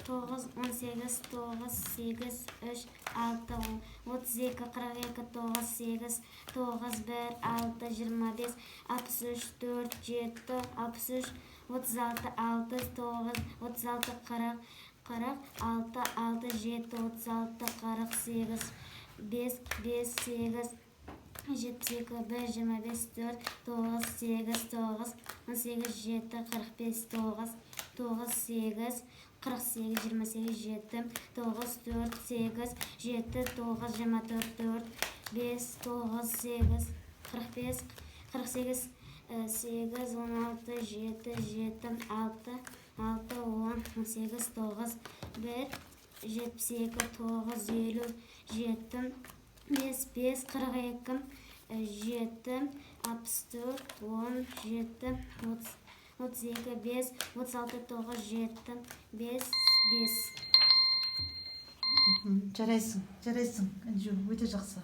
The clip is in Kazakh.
9, 18, 9, 8, 3, 6, 32, 42, 9, 8, 9, 1, 6, 25, 63, 4, 7, 63, 36, 6, 9, 36, 40, 40, 6, 6, 7, 36, 48, 5, 5, 8, 72, 1, 25, 4, 9, 8, 9, 18, 7, 45, 9, 9, 8, 48, 28, 7, 9, 4, 8, 7, 9, 24, 4, 5, 9, 8, 45, 48, 8, 16, 7, 7, 6, 6, 10, 18, 9, 1, 72, 9, 57, 5, 5, 42, 7, 64, 10, 7, 30, 32, 5, 36, 9, 7, 5, 5. Жарайсың, жарайсың, Інжу, өте жақсы.